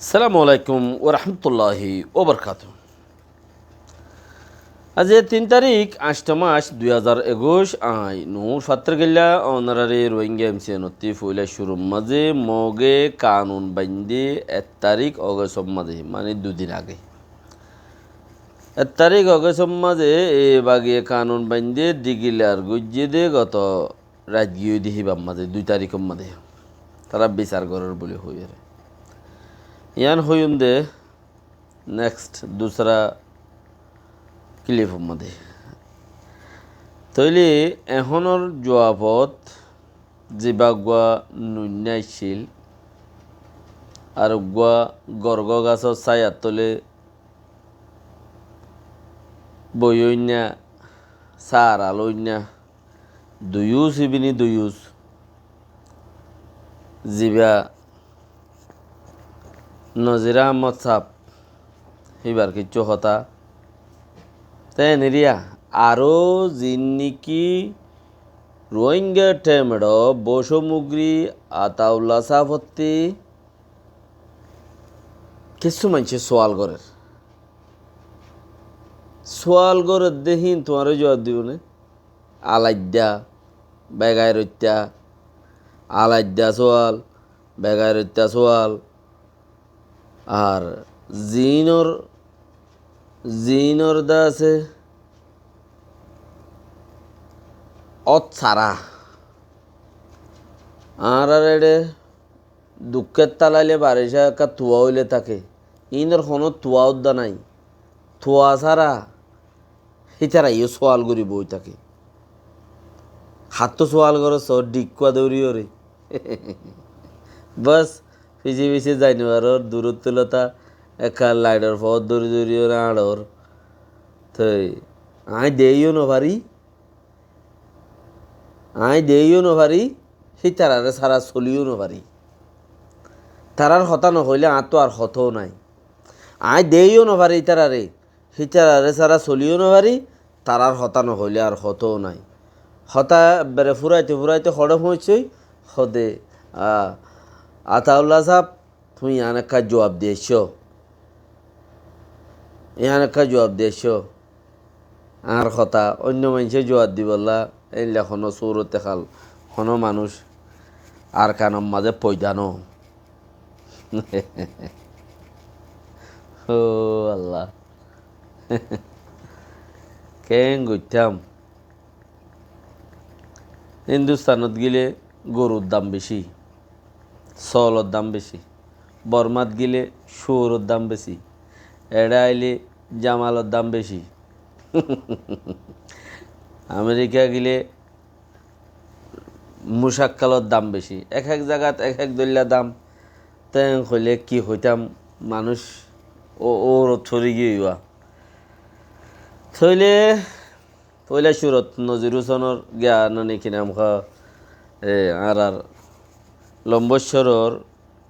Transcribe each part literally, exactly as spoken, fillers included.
Assalamu alaikum warahmatulláhi wabarakátuhu. Aijja tin tarík, añcto mac, dui házar ekuic, añí Nur Fattor Gilla, ónorare Rohingya M C N ottú foila cúrur mazé Moge kanun bainde ek tarík Ogostor mazé, mani dui din age. Ek tarík Ogostor mazé e bagiye kanun bainde declare goijjé dé goto rait giyói dé híbar mazé, dui taríkor mazé. Tará bisar gorér buli hoiyóre. Yián hoiyum dé next dusra clip or mazé. Tóile ehónor juabot zibá uggúa nuinna accíl, ar uggúa gorgó gasór sáyar tole boiyóinna, sára loinna, duyus ibini duyus, zibá Nozir Ahmod sáb, híbar kiccú hotá. Te eneriya aró zinniki Rohingya themedho bocó mugri Ataulla sáb ottú kissú maincé sual gorér. Sual gorér dé hín tuáñre juab dibó né? Alaidda, begairoitta, alaidda sual, begairoitta sual. Ar zinor, zinor dase ot sara. Añárar eçe dukket talaile baricá ekká tuwa óile táke. Inor honó tuwa udda nái. Tuwa sára hítara yó sual gorí boi táke. Hattú sual goró só dhikkúa dóri óre. Bas, fise fise zainuwaror durot tulota ekká laitor fót dóri dóri óre añçor. Toi añí deiyó nofarí. Añí deiyó nofarí, hítarare sára soliyó nofarí. Tarár hotá nohoilé añáttu ar hotáu nái. Añí deiyó nofarí ítarare, hítarare sára soliyó nofarí, tarár hotá nohoilé ar hotáu nái. Hotá ebbere furaite furaite hoçé foóñiccé, hode, a, Ataulla sáb, tuñí yián ekká juab di aiccó. Yián ekká juab di aiccó. Añár hotá oinno maincé juab dibolla, éilla honó surot ekál, honó manúic Arkanor mazé foida no. Ó Allah. Keén goittám? Hindustanot gile gorur dam beci, solor dam beci. Bormat gile cuoror dam beci. Eçe aile jamalor dam beci. Amerika gile mucakkalor dam beci. Ek ek zagat ek ek dóilla dam. Te en hoile ki hoitam, manúic ó, óurot fori giyói. Tóile foila curot Nozir Husonor giya noni ki nam hoó, e, añárar Lomboccoror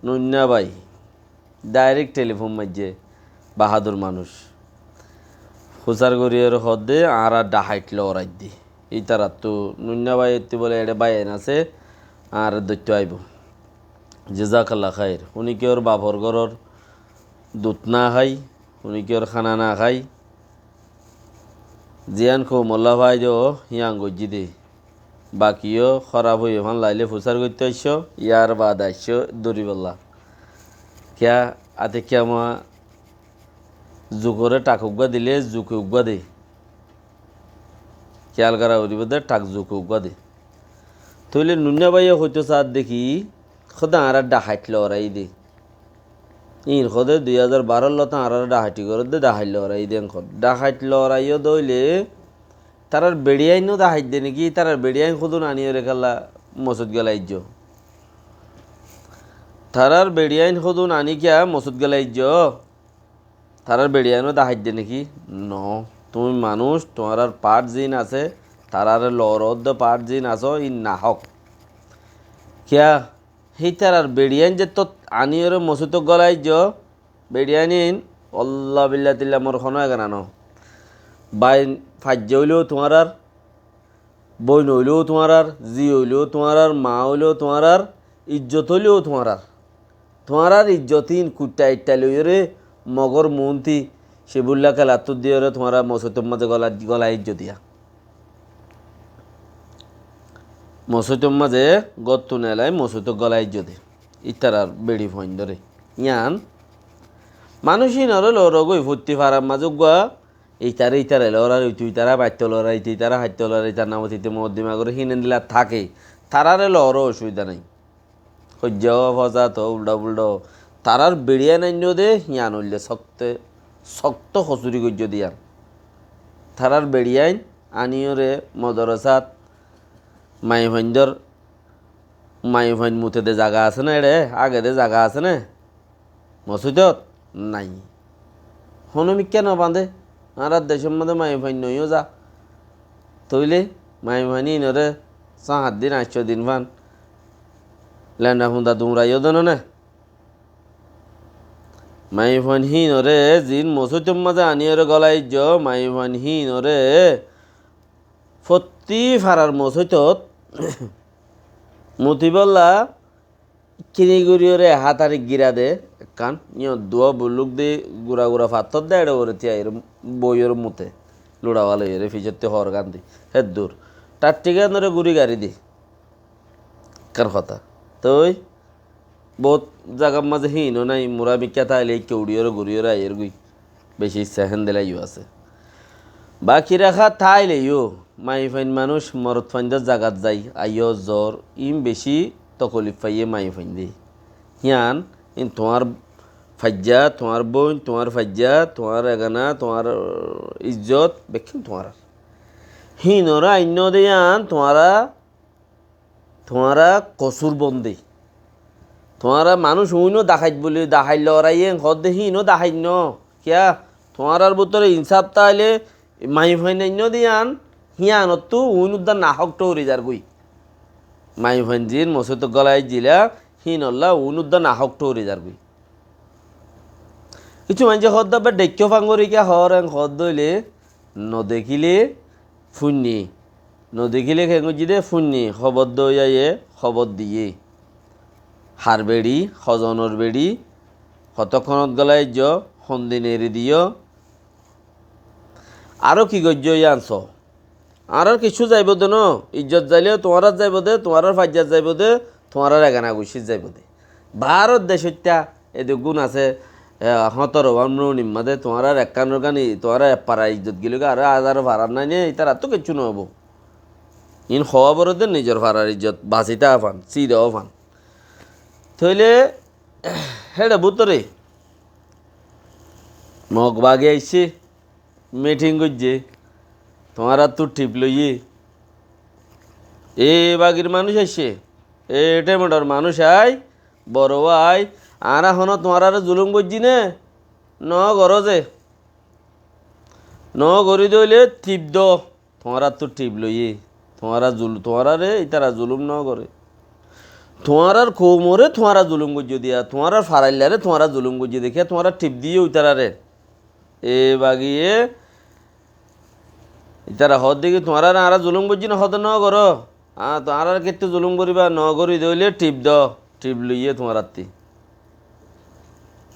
Nuinna bái dairek telifon maijjé, bahadur manúic. Fusár goríyore hoódde añára dhahait looraidde. Ítarattú Nuinna bái ottú bóle eçé báiyain asé, añáre dóitto aibó. Jezakalla háir. Uní kiyór bafor góror dut nahái, uní kiyór hána nahái. Ziyán koumolla faidá ó, híyan goijjí dé. Baki yó hóraf óiye fán lailé fusár goittó aiccó, yárbaade aiccó dóribolla. Kiyá, áte kiyá moa zukoré thak uggúa dilé zuke uggúa dé. Kiyál gorá foribó dé, thak zuke uggúa dé. Tóile Nuinna báiye hoitó saádde ki, hóde añára dhahait looraiyí dé. Íin hóde dui házar barór lóti añáráre dhahaiti gorédde, dhahait looraiyí dé en hóde. Dhahait looraiyó dé óile, tarár beçiyain ó dhahait dé néki, tarár beçiyain hódun aníyore kiyólla mosót gelaijjó. Tarár beçiyain hódun aní kiyá mosót gelaijjó. Tarár beçiyain ó dhahait dé néki? Noó. Tuñí manúic, tuáñrár part ziín asé, taráre looroódde part ziín asó, íin nahók. Kiyá? Hítarár beçiyain zettót aníyore mosóitot golaijjó, beçiyain íin, olla billa tilla mor honó egana noó. Bái faijja óileó tuáñrár, bóin óileó tuáñrár, zi óileó tuáñrár, maa óileó tuáñrár, ijjot óileó tuáñrár. tuáñrar ijjot ín kuiththá-ittha loiyóre mogór muúnti cibúlla kelattú diyóre tuáñra mosóitor mazé gola, gola aijjó diya. Mosóitor mazé góttu nelai mosóitot gola aijjó de. Ítarar beçi fuaindóre. Yían manúic ínoré looró goi fottí farar mazé uggúa Ítara, ítara lorar, óitu ítara maitto lorar, íte ítara haitto lorar, ítar namot íte mokoddima goré, híin endilla táke. Taráre lorar ocubida nái. Hoijja ó, foza to, ulda fulda ó. Tarár beçiyain ainnó de, hían óilde sokte, sokto hosúri goijjó de yían. Tarár beçiyain aníyoré modorasát maiyafuaindór, maiyafuain mute de zaga asé né eçé, age de zaga asé né? Mosóitot nái. Honó mikká no bañdé. Añárar decór mazé maiyafuain noiyó za. Tóile maiyafuain híinoré só hát din, añctó din fán. Lenda funda duñraiyó de no né. Maiyafuain híinoré ziín mosóitor mazé aníyoré gólai aijjó, maiyafuain híinoré fottí farar mosóitot mutibólla Kini goríyoré hátari gíra de ekkán, yían duwa buluk de gura gura fattór de, eçe uore tíair, boiyor mute, luça wala iyore ficotti hoor gán di, héddur. Ṭaṭṭi gán dóre guri gari di. Ekkán hotá. Toi, bout zagar mazé híino nái, mura mikká táile ikke uçíyoré goríyoré aiyér goi. Beci issá héndilla yó asé. Baki raká táile yó, maiyafuain manúic morotfuaindór zagat zai, aiyó zor, ín beci tokolif faiyé maiyafuain de. Hían, ín tuáñr faijja, tuáñr bóin, tuáñr faijja, tuáñr egana, tuáñr, uh, ijjot, bekkún tuáñrar. Híinoré ainnó de yían tuáñra Tuáñra kosúr bondí. Tuáñra manúic uíno dahait buli, dahait loraiyé, hoódde híino dahait no. Kiyá? Tuáñrar bútore insáf táile maiyafuain ainnó de yían, híanottú uín uddá nahók thóri zargói. Maiyafuain ziín mosóitot gólai aijjíla, híinolla uín uddá nahók thóri zargói. Kissú maincé hoódde abbá deikkó fangori kiyá hoór en hoódde óile, nodekíle fúinni. Nodekíle keén goijjí dé fúinni, hóbor dóiyaye, hóbor diyé. Har beçi, hozonor beçi, hotókkonot gólai aijjó, hondin eri diyó. Aró ki goijjó yían soó. Añárar kiccú zaibou de no, ijjot zailé tuáñrar zaibou de, tuáñrar faijjat zaibou de, tuáñrar egana guccít zaibou de. Bárot decóitta, edeggún asé, e, hótoro wan mrunimma de, tuáñrar ekkánor gáni, tuáñrar ek farar ijjot gilói, aró azaro farar nái né, ítarattú kiccú noóibou. Iín hoówa foré de nizor farar ijjot basitá afán, sirá afán. Tóile, héçe bútore, Mog bagi aiccé, miṭhing goijjé, tuáñrattú thip loiyé. E bagir manúic aiccé, e thémeṭor manúic ai, boro ai, añára honó tuáñráre zulúm goijjí né? Noó goró ze. Noó gorí dóile thip do. Tuáñrattú thip loiyé, tuáñra zul-, tuáñráre ítara zulúm noó goré. Tuáñrár koumoré tuáñra zulúm goijjó diya, tuáñrár faraillaré tuáñra zulúm goijjó de, kiyá tuáñra thip diyó ítararé. E bagiye, ítara hoódde ki tuáñráre añára zulúm goijjí né, hoódde noó goró. Añá-, tuáñráre kettú zulúm goríba, noó gorí dóile thip do. Thip loiyé tuáñrattí.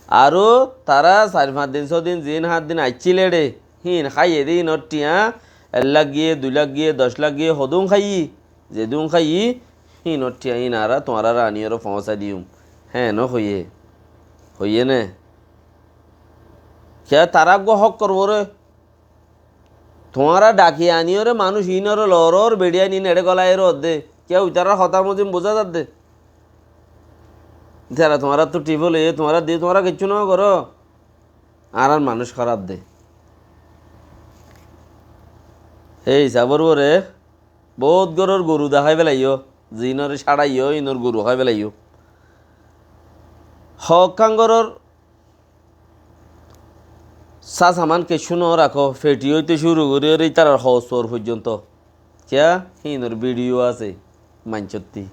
Aró tará sair fañs din, só din, ziín hát din aiccíl eçé, híin háiye dé híinor thiañ, ek lak giyé, dui lak giyé, doc lak giyé, hodún háiyi, zedún háiyi, híinor thiañ híin añára tuáñráre aníyoré foóñsai diyum. Héen ó hoiyé, hoiyé né? Kiyá tará eggúa hók gorór foré? Tuáñra dhaki aníyoré manúic iínoré lorór, beçiyain iín eçé gólai ródde. Kiyá ítarar hotá mozin buzá zadde? Ítara tuáñrattú thip óile, tuáñra diyé, tuáñra kiccú noó goró. Añárar manúic hóraf de. Hé hisabor uore boóut gorór goru dahái felaiyó, ziínoré cáçaiyó, iínor goru hái felaiyó. Hók kán gorór Sá saman kiccú no rakó, feti óite cúru gorí óre ítarar hoos foór foijjonto. Kiyá? Híinor bídiyo asé maincótti.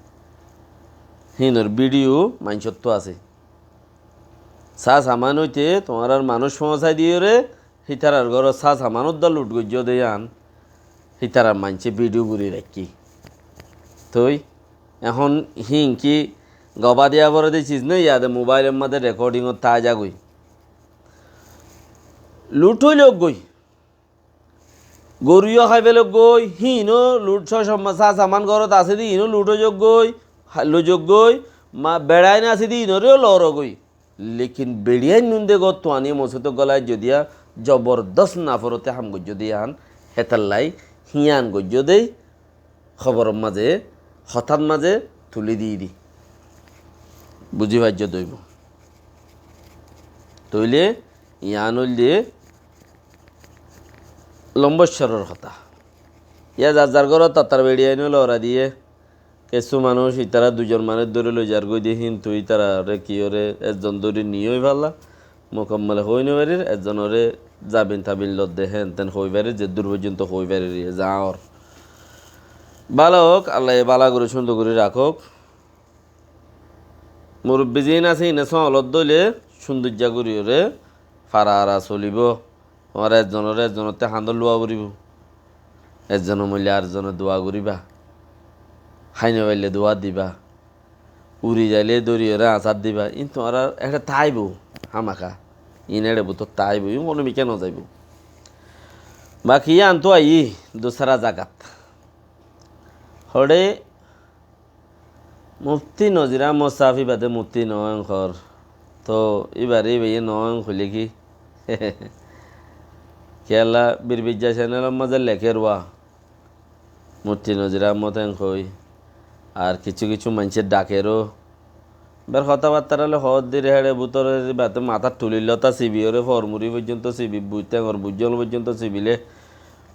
Híinor bídiyo maincóttu asé. Sá saman óite tuáñrar manúic foóñsai diyóre, hítarar góror sá saman uddá lut goijjó de yían, hítarar maincé bídiyo gorí raikkí. Toi, ehón híin ki Gobá diya fore de sis no, yade mobáilor mazé rekodingot táa zagói. Luth óilogói. Goru yó hái felogói, híin ó luth, só-, só-, sá-, saman górot asé de híin ó luth ói zagói, há-, loi zagói, ma-, beçain asé de híin óre yó lorogói. Lekin beçiyain nunde góttu aní mosót gólai zodiya zobordós naforote ham goijjó de yián, hétallai híyan goijjó de hóboror mazé, hotár mazé tulí diyí de. Buzí faijjó de óibo. Tóile yián óilde lombóccoror hotá. Yá zar zar górot tattar beçiyain ó lora diyé. Kessú manúic ítara duizon manúic dóri loi zargói de, kintu ítarare kiyóre ezzon dóri niyói falla, mukammol hoói no farir, ezzonore zabin tabin lodde héen teén hoói farir, zeddúr foijjonto hoói farir, zaáñr. Bála ók, Allaye bála gorí cúndor gorí rakók. Murubbi ziín asé, iíne sóoñlot dóile cúndoijja goríyoré fara ara solibó. Tuáñra ezzonoré ezzonottú hañdot luwa foribó. Ezzone moille arzone dua goríba. Hái no faille dua diba. Uri zaile dóriyoré añsár diba. Iín tuáñrar eçe táibo hámaka. Iín eçe bútore táibo. Iín honó mikká no zaibo. Baki yíantu aiyí dusára zagat. Hoçé Mufti Nozir Ahmod sáb íba de mufti noó enkor. Toóu íbaré íbayé noó enk hoilé ki? Kiyólla Birbijja cenelor mazé lekér wá. Mufti Nozir Ahmod enkoi. Ar kissú kissú maincé dhakeró. Ber hotábattar óile hoóddir héçe bútore íbate matát thulillóta sibiyoré formuri foijjonto sibi, buittengor buijjól foijjonto sibilé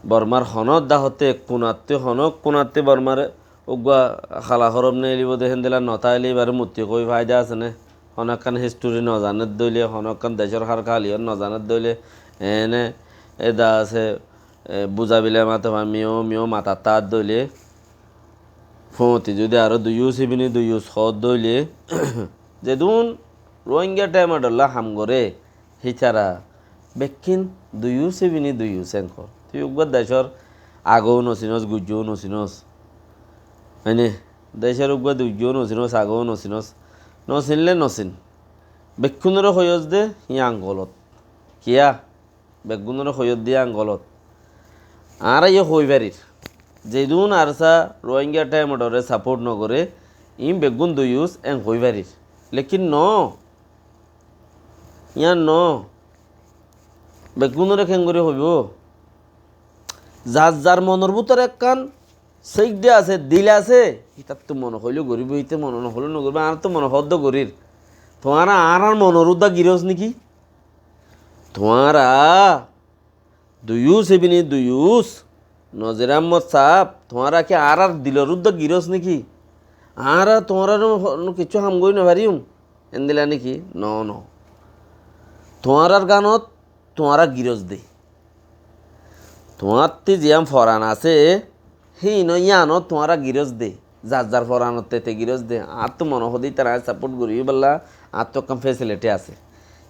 Bormár honó dahótte kunattí, honó kunattí Bormár uggúa hala hórop neelibóu de héndilla notáile íbaré mufti hoói faida asé né? Honó ekkán hístori nozanédde óile, honó ekkán decór hárka haliyót nozanédde óile, eéne éda asé, e, buzabile mate fa miyó miyó matat táadde óile, fúuñti zudi aró duyús ibini duyús hoódde óile, zedún Ruáingga thaimot dholla ham goré, hítara bekkín duyús ibini duyús enkor. Tui uggúa decór agóu nosinós, guijjóu nosinós. Hoine, decór uggúa duijjóu nosinós, agóu nosinós. Nosinle nosin. Bekkúnoré hoiyós de, yían golot. Kiyá? Beggúnoré hoiyós de yían golot. Añára yó hoi farir. Zedún ARSA Ruáingga thaimot dholla sapót nogoré, iín beggún duyús enk hoi farir. Lekin noó. Yían noó. Beggúnoré keéngorí hoibóu? Zar zar monor bútore ekkán seikde asé, dil asé, ítattú mone hoilé goríbou, íte mone nohoilé nogoríbou, añáráttu mone hoódde gorír. Tuáñra añárár monor uddá girós néki? Tuáñra duyús ibini duyús, Nozir Ahmod sáb, tuáñra ki añárár dilor uddá girós néki? Añára tuáñrár kissú ham gorí nofaríyum, endilla néki? Noó, noó. Tuáñrár ganot tuáñra girós de. Tuáñttí ziyán foran asé, híin ó yían ó tuáñra girós de. Zar zar foranottú te girós de. Añáttu mone hoódde ítara aññí sapót goríbolla, añáttu ekkán fesiliti asé.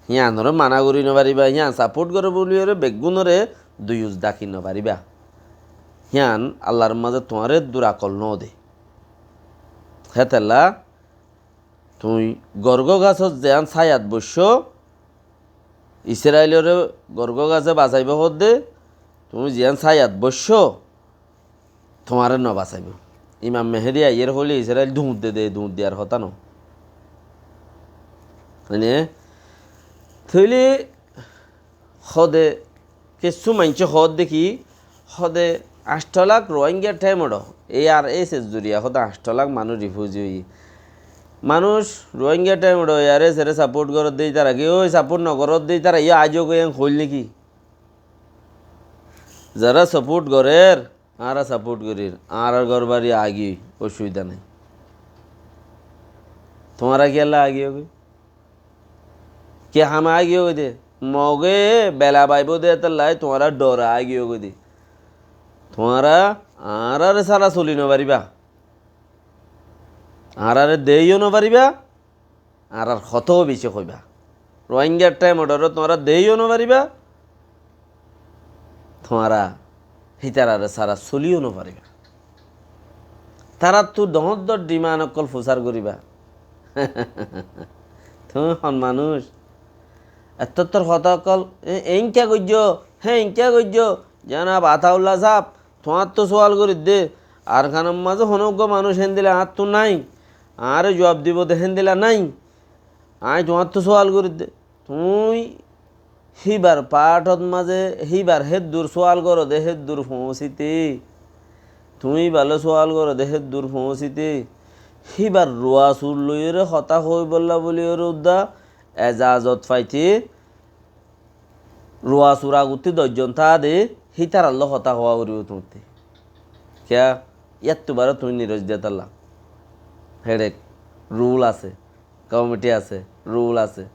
Híanoré mana gorí nofaríba, hían sapót goré bóliyoré beggúnoré duyús dhaki nofaríba. Hían Allar mazé tuáñre durakol nóde. Hétolla tuñí gorgó gasót ziyán sáyat boiccó, Israiloré gorgó gasé basaibóu hoódde, tuñí ziyán sáyat boiccó, tuáñre nobasaibóu. Imam Mehedi aiyér hoilé Israil duñdde de, duñdde ar hotá noó. Mane, tóile hóde kessú maincé hoódde ki, hóde añctho lak Ruáingga thaimot dholla, ARSA zoriya hóde añctho lak manúic rifuzi óiye. Manúic Ruáingga thaimot dholla ARSA re sapót goródde ítara ki, ói sapót nogoródde ítara yó aijjó goi en hoil néki? Zará sapót gorér, añára sapót gorír, añárár górbari aigiyói, osubida nái. Tuáñra kiyólla aigiyói? Ki hame aigiyói de? Moge bela baibóu de hétolla tuáñra dhore aigiyói de. Tuáñra añáráre sára soli nofaríba. Añáráre deéi yó nofaríba. Añárár hotáu bicí hoibá. Ruáinggar thaimot dholla tuáñra deéi yó nofaríba, tuáñra hítararé sára soli yó nofaríba. Taráttu dhoóñr dhoóñr dhiman ókkol fusár goríba. Tuñí hon manúic? Ettó tor hotá ókkol, e, eénka goijjó, hé eénka goijjó. Janab Ataullah sáb, tuáñttú sual gorídde. Arkanor mazé honó uggúa manúic héndilla añáttu nái. Añáre juab dibou de héndilla nái. Aññí tuáñttú sual gorídde. Tuñí híbar paáthot mazé híbar héddur sual goró de héddur foóñsite. Tuñí íballói sual goró de héddur foóñsite. Híbar ruasur loiyóre hotá hoóibollá bóliyoré uddá ezazot faite ruasur aguttí doc zon táa de hítarallói hotá hoá foribóu tuñíttu. Kiyá? Yáttu baré tuñí niroc diyé tálla. Héçe rul asé, komithi asé, rul asé.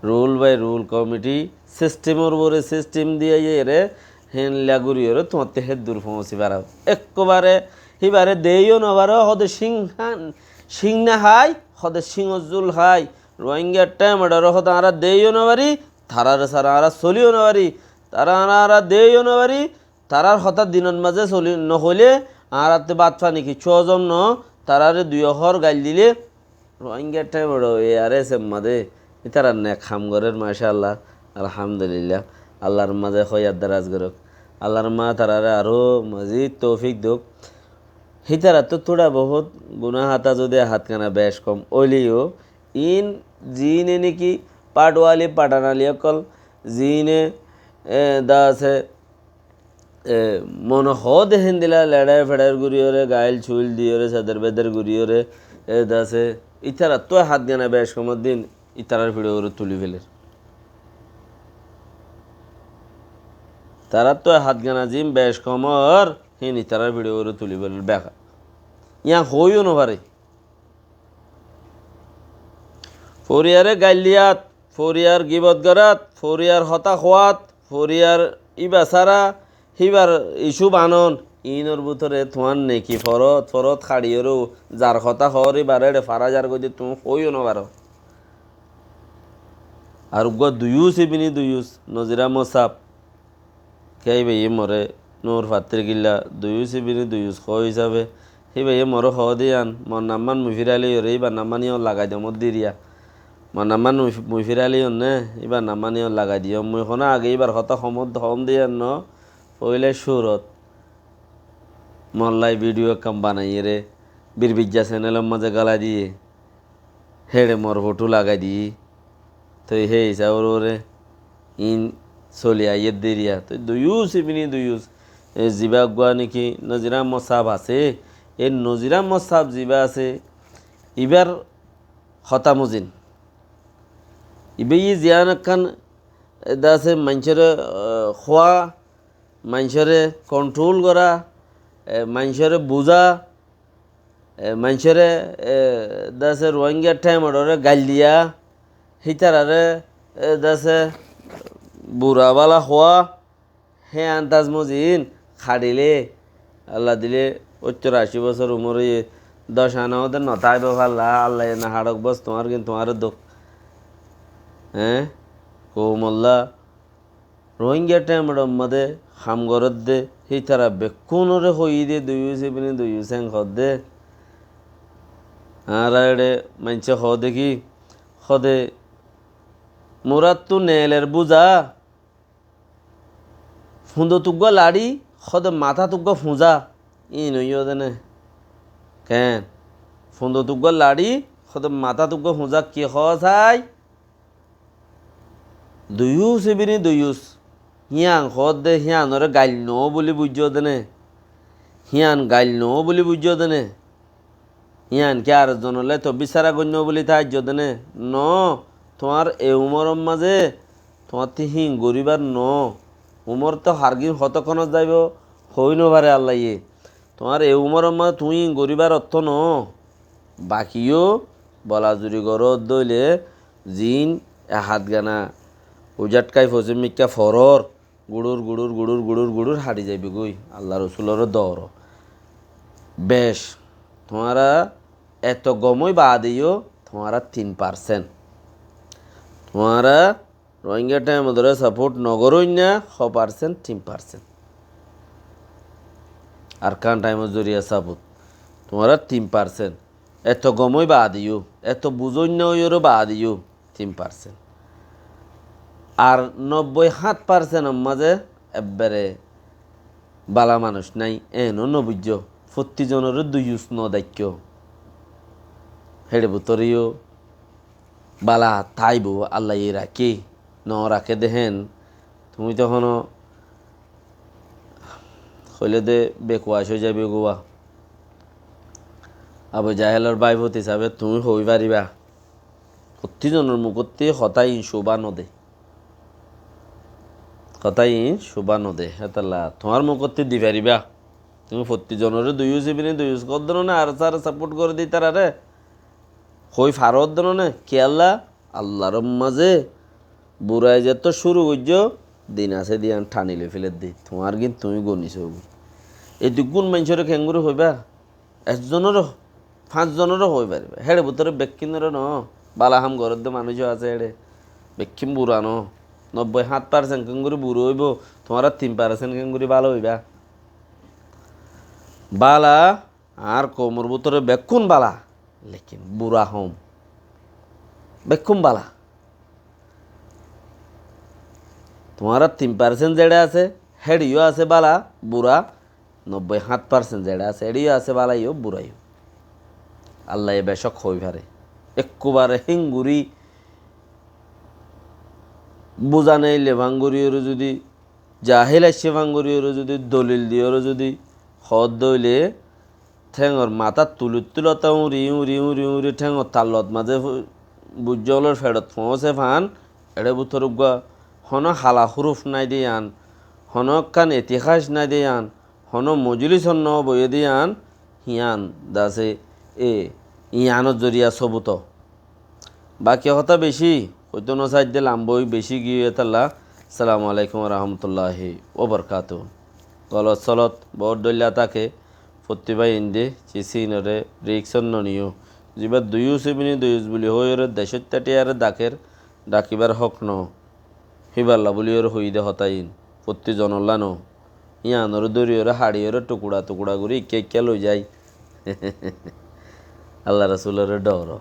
Rul bai rul komithi sistemor uore sistem diyaiyére héndilla goríyoré tuáñttú héddur foóñsi faribóu. Ekkobare híbare deiyó nofaró, hóde cíng há-, cíng nahái, hóde cíngor zul hái. Ruáingar thaimoré hóde añára deiyó nofarí, taráre sára añára soliyó nofarí, tará añára deiyó nofarí, tarár hotá dinor mazé soli nohoilé, añárattú bát fani kiccú hozom noó, taráre dui hór gail dilé, Ruáingar thaimoré e ar es em mazé, ítara nek ham gorér, macállah, alhamdulillah. Allar mazé hoiyar daraz gorók. Allar ma taráre aró mazid toufik douk. Hítarattú túra bohút guná hátá zodi e hátgana bec kom óileyo, iín ziíne néki pathwali, pathanali ókkol, ziíne, e, dá asé, e, mone hoó de héndilla leçair feçair goríyoré, gail cúil diyoré, seder beder goríyoré, e, dá asé, ítarattú e hátgana bec komor din ítarar fiçe uore tuli féler. Tarattú e hátgana ziín bec komor, híin ítarar fiçe uore tuli féler beka. Yían hoóiyo nofaré. Foriyaré gail diyat, foriyar gibot gorát, foriyar hotá hoát, foriyar íba sára híbar icú banon, iínor bútore tuáñr neki forot forot haçiyoré zar hotá hoór íbaré éçe fara zar goijjé tuñí hoóiyo nofaró. Ar uggúa Duyus ibini Duyus, Nozir Ahmod sáb, kiyá íbayé moré Nur Fattirkilla Duyus ibini Duyus hoó hísabe, híbayé moré hoó de yían, mor namán mui fírai loiyoré, íbar namán yían lagai diyóm diriya. Mor namán mui, mui fírai loiyóm né, íbar namán yían lagai diyóm. Mui honó age íbar hotá hom, hom de yían noó, foóila cúrot mollai vidiyo ekkán banaiyére, Birbijja senelor mazé gálai diyé. Héçe mor fothu lagai diyí. Toi hé hísabe uore iín soli aiyér deriya. Toi Duyus ibini Duyus, e, zibá uggúa néki Nozir Ahmod sáb asé, e Nozir Ahmod sáb zibá asé, ibár hotá mozin. Ibáye ziyán ekkán, e, dá asé maincóre, e, hoá, maincóre konthról gorá, e, maincóre buzá, e, maincóre, e, dá asé Ruáingar thaimoré gail diya, hítararé, e, dá asé bura bála hoá, hé andaz mozin haçilé, Allah dilé, óttor ací bosór umor óiye, doc ana óde no táibo falla, Allaye no haçók bos, tuáñr gin tuáñre douk. Eé? Koumolla Ruáinga thaimor mazé ham gorédde, hítara bekkúnoré hoiyé dé, Duyus ibini Duyus héng hoódde. Añára eçé maincé hoóde ki, hoóde, muráttu neeler búza, fundot uggúa laçí, hoóde matát uggúa fuñzá, íin óiye dé né. Keén? Fundot uggúa laçí, hoóde matát uggúa fuñzá, ki hoó sai? Duyus ibini Duyus. Híyan hoódde híyanoré gail noó buli buijjó dé né. Híyan gail noó buli buijjó dé né. Híyan ki ar zonollá tobbí sára goinno buli táijjó dé né. Noó, tuáñr e umoror mazé tuáñttú híin goríbar noó. Umor to hargín hotókkonot zaibou, hoói nofaré Allaye. Tuáñr e umoror mazé tuñí íin goríbar ottó noó. Bakiyó bolazuri goródde óile ziín e hátgana ujáthkai fosímmikká forór, guçúr, guçúr, guçúr, guçúr, guçúr haçi zaibogói Alla Rosuloré dooro. Bec, tuáñra eto gom ói baadeyó tuáñra tin parsent. Tuáñra Rohingya Times oré saport nogoróinna, hó parsent? Tin parsent. Arkan Times or zoriya saport. Tuáñra tin parsent. Eto gom ói baade yó, eto buzóinna óiyoré baade yó tin parsent. Ar nobboi háñt parsentor mazé ebbere bála manúic nái, eéno nobuijjó. Fottí zonoré duyus nodaikko. Héçe bútore yó bála táibo, Allaye raké, noraké de héen. Tuñí tohón hoilé de bekuac ói zaibo gua. Abu Jahelor báifut hísabe tuñí hoi faribá. Fottí zonor mukótti hotá iín cúba node. Hotá iín cúba node. Hétolla tuáñr mukótti di faribá. Tuñí fottí zonoré duyus ibine duyus hoódde no né, ar sáre saport goré de ítararé. Hoi faró de no né, kiyólla? Allar mazé burai zettót cúru goijjó, din asé de yían thani loi félaidde. Tuáñr gín tuñí goni sógoi. Ei duggún maincóre keéngorí hoibá? Ekzonoré, fañs zonoré hoi faribá. Héçe bútore bekkúnoré no, bála ham gorédde manúic ó asé héçe. Bekkún bura no. Nobboi háñt parsent keéngorí bura óibo, tuáñra tin parsent keéngorí bála óiba? Bála, añár koumor bútore bekkún bála, lekin bura hom. Bekkún bála. Tuáñra tin parsent zeçé asé, héçe yó asé bála, bura, nobboi háñt parsent zeçé asé, héçe yó asé bála yó, bura yó. Allaye becók hoi fare. Ekkubare héngorí buzá neille fáñgoríyoré zudi, jahil aiccé fáñgoríyoré zudi, dolil diyoré zudi, hoódde óile, théngor matát tulit tulóta uñri, uñri, uñri, uñri, théngor tallot mazé fu-, buijjólor feçot foóñse fán, eçé bútore uggúa honó hala húruf nái de yían, honó ekkán etihas nái de yían, honó mojolísot no boiyé de yían, hían dase e, yíanor zoriya sobut. Baki hotá beci hoitó no saidde, lamba ói beci giyé hétolla. Assalamu alaikum wa rahmatullahi wa barakatuhu. Golot solot bout dhoilla táke, fottí báiyainde cisínoré riksot no niyó. Zibá duyus ibine duyus buli hoiyóre decóitta thiyaré daker, dakibár hók no. Híballa buli yóre hoiyí de hotá iín. Fottí zonolla no. Yíanoré dóriyoré haçiyoré tukura tukura gorí ikká ikká loi zai. Allar Rosuloré dhooro.